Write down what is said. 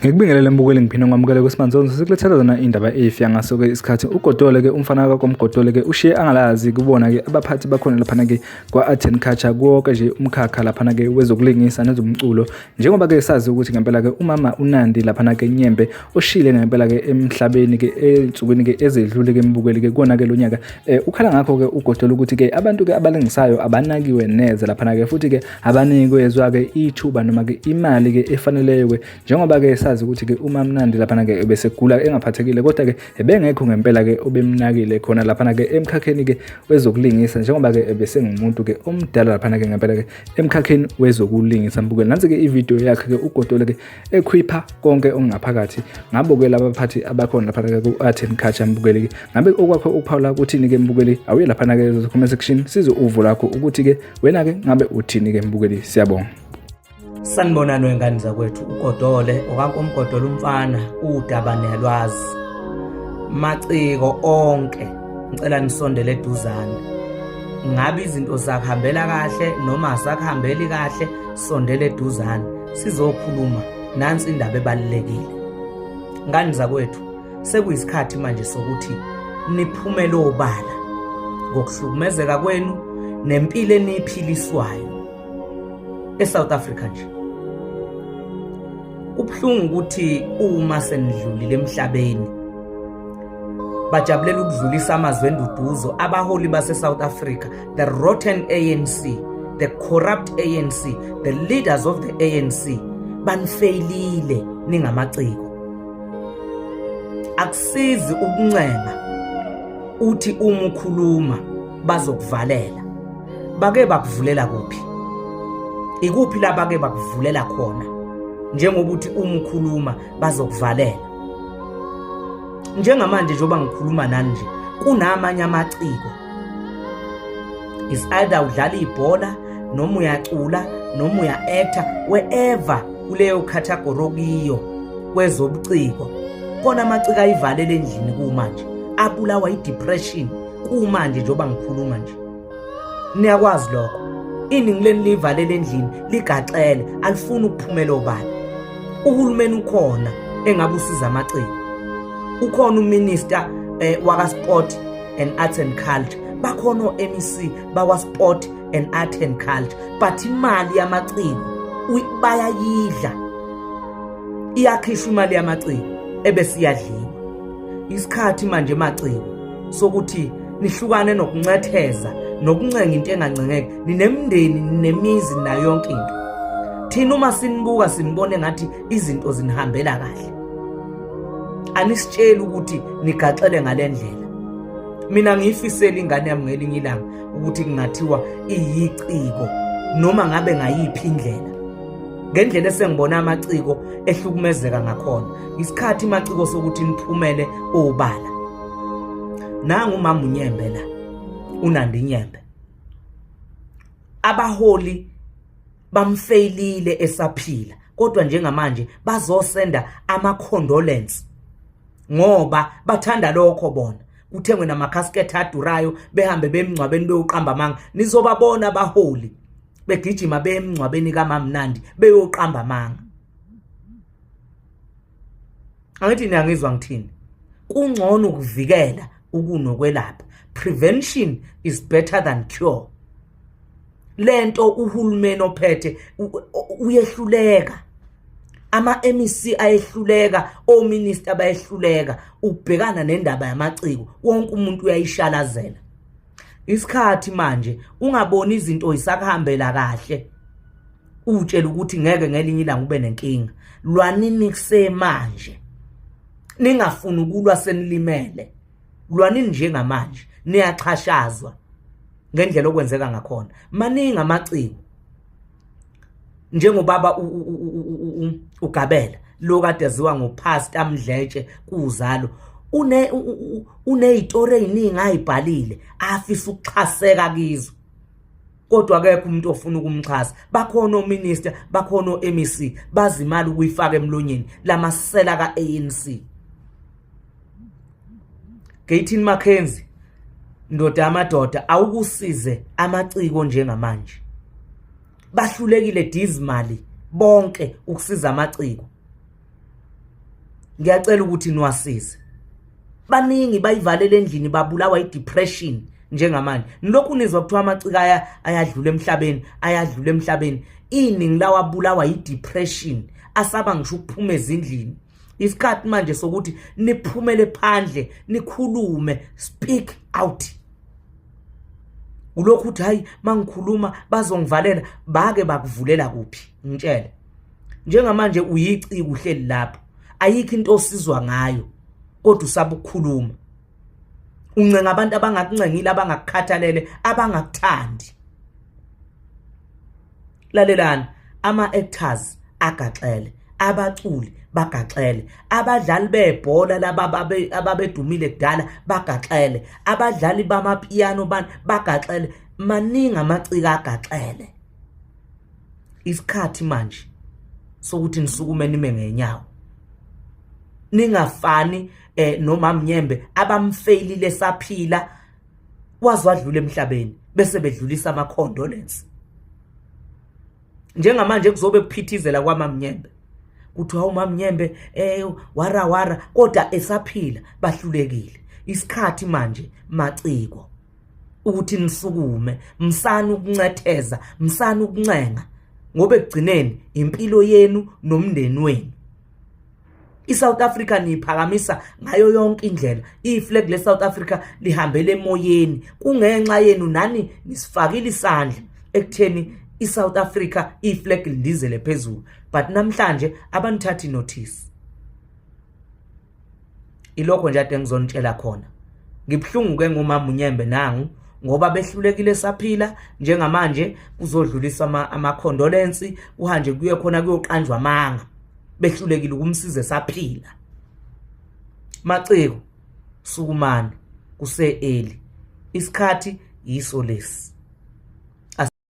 Ngikubingelele mbukeli, ngiphinde ngamukele kwisimanzonzo. Sikulethela zona indaba efika ngaso-ke isikhathi. Ugodole-ke umfana kakomgodole-ke ushiye angalazi kubona-ke abaphathi bakhona laphana-ke kwa-art and culture, kuwoke nje umkhakha laphana-ke wezokulingisa nezomculo, njengoba-ke sazi ukuthi ngempela-ke umama uNandi laphana-ke Nyembe ushile ngempela-ke emhlabeni-ke ey'nsukwini-ke ezedlule-ke mbukeli-ke kuwona-ke lo nyaka. Ukhala ngakho-ke uGodole ukuthi-ke abantu-ke abalingisayo abanakiwe neze laphana-ke, futhi-ke abanikezwa-ke ithuba noma-ke imali-ke efaneleyo-ke, njengoba-ke sazi ukuthi-ke uMamnandi laphana-ke ebesegula engaphathekile, kodwa-ke ebengekho ngempela-ke obemnakile khona laphana-ke emkhakheni-ke wezokulingisa, njengoba-ke ebesengumuntu-ke omdala laphana-ke ngempela-ke emkhakheni wezokulingisa. Mbukeli, nansi-ke ividiyo yakhe-ke uGodole-ke ekhwipha konke okungaphakathi ngabo-ke laba baphathi abakhona laphana-ke ku-art and culture. Mbukeli-ke, ngabe okwakho ukuphawula kuthini-ke mbukeli? Awuye laphana-ke comment section, sizwe uvo lakho ukuthi-ke wena-ke ngabe uthini-ke mbukeli. Siyabonga. Sanibonani wengane zakwethu, uGodole okankomgodole umfana udaba niyalwazi maciko onke, ngicela nisondele eduzane. Ngabe izinto zakuhambela kahle noma asakuhambeli kahle? Sondele eduzane sizokhuluma, nansi indaba ebalulekile. Ngane zakwethu, sekuyisikhathi manje sokuthi niphumele obala ngokuhlukumezeka kwenu nempilo eniyiphiliswayo eSouth Africa nje. Kubuhlungu ukuthi uma senidlulile emhlabeni bajabulela ukudlulisa amazwi enduduzo abaholi base-South Africa, the rotten ANC, the corrupt ANC, the leaders of the ANC, banifeyilile ningamaciko. Akusizi ukuncenga uthi uma ukhuluma bazokuvalela. Bake bakuvulela kuphi? Ikuphi la bake bakuvulela khona njengokuthi uma ukhuluma bazokuvalela? Njengamanje njengoba ngikhuluma nani nje, kunamanye amaciko, is either udlala ibhola noma uyacula noma uya-actor, wherever kuleyo category okuyiyo kwezobuciko, khona amaciko ayivalele endlini kumanje, abulawa i-depression kumanje njengoba ngikhuluma nje. Niyakwazi lokho, iningi leni liyivalele endlini ligaxele, alifuni ukuphumela obala. Uhulumeni ukhona engabe usiza amaciko, ukhona uminister waka-sport and arts and culture, bakhona o-MEC bakwa-sport and art and culture, but imali yamaciko bayayidla, iyakhishwa imali yamaciko ebese iyadliwa. Isikhathi manje maciko sokuthi nihlukane nokuncetheza nokuncenga into engancengeki. Ninemndeni, ninemizi, nayo yonke into. Thina uma sinibuka sinibone ngathi izinto zinihambela kahle, anisitsheli ukuthi nigaxele ngale ndlela. Mina ngiyifisela ingane yami ngelinye ilanga ukuthi kungathiwa iyiciko noma ngabe ngayiphi indlela, ngendlela esengibona amaciko ehlukumezeka ngakhona. Isikhathi maciko sokuthi niphumele obala. Nangu umama uNyembe la, uNandi Nyembe, abaholi bamfeyilile esaphila, kodwa njengamanje bazosenda ama-condolence ngoba bathanda lokho bona, kuthengwe namakhaskethi adurayo, behambe bemngcwabeni beyoqamba amanga. Nizobabona abaholi begijima bemngcwabeni kaMamnandi beyoqamba amanga. Angithi niyangizwa ngithini? Kungcono ukuvikela ukunokwelapha. Prevention is better than cure. Lento uhulumeni ophethe uyehluleka, ama-MEC ayehluleka, ominister bayehluleka ukubhekana nendaba yamaciko, wonke umuntu uyayishalazela. Isikhathi manje ungaboni izinto yisakuhambela kahle, utshela ukuthi ngeke ngelinye ilanga ube nenkinga. Lwanini kusemanje, ningafuni ukulwa senilimele. Lwanini njengamanje, niyaxhashazwa ngendlela okwenzeka ngakhona. Maningi amaciko njengobaba uGabela lo kade aziwa ngoPastor Mdletshe kuzalo, une unezitori eziningi ayibhalile afisa ukuxhaseka kizo. Kodwa akekho umuntu ofuna ukumxhasa. Bakhona ominister, bakhona o-MEC, bazi imali ukuyifaka emlonyeni lamasela ka-ANC. Gayton McKenzie, ndoda yamadoda, awukusize amaciko njengamanje. Bahlulekile dismally bonke ukusiza amaciko. Ngiyacela ukuthi niwasize. Baningi bayivalele endlini, babulawa i-depression njengamanje. Nilokhu nizwa kuthiwa amaciko ayadlula emhlabeni, ayadlula emhlabeni. Iningi lawabulawa i-depression, asaba ngisho ukuphuma ezindlini. Isikhathi manje sokuthi niphumele phandle, nikhulume, speak out. Ulokhu uthi hayi mangikhuluma bazongivalela, bake bakuvulela kuphi? Ngitshele. Njengamanje uyiciko uhleli lapho, ayikho into osizwa ngayo kodwa usaba ukukhuluma. Uncenga abantu abangakuncengile, abangakukhathalele, abangakuthandi. Lalelani, ama-actors agaxele, abaculi bagaxele, abadlali bebhola laba ababedumile kudala bagaxele, abadlali bamapiyano bagaxele, maningi amaciko agaxele. Isikhathi manje sokuthi nisukume nime ngenyawo, ningafani nomama Nyembe abamfailile saphila waze wadlula emhlabeni bese bedlulisa ama condolence. Njengamanje kuzobe kuphithizela kwamamnyembe, kuthiwa umamnyembe wara wara, kodwa esaphila bahlulekile. Isikhathi manje maciko ukuthi nisukume, msana ukuncetheza, msana ukuncenga, ngoba ekugcineni impilo yenu nomndeni wenu. iSouth Africa niyiphakamisa ngayo yonke indlela. Iflag leSouth Africa lihambele emoyeni kungenxa yenu, nani nisifakile isandla ekutheni iSouth Africa iflag lindizele phezulu, but namhlanje abanithathi notice. Ilokho nje ade ngizonitshela khona. Ngibuhlungu ke ngomama uNyembe nangu, ngoba behlulekile saphila. Njengamanje kuzodluliswa ama condolence, kuhanje kuye khona kuyoqanjwa amanga, behlulekile ukumsiza esaphila. Maciko, sukumani, kuse early, isikhathi yiso lesi.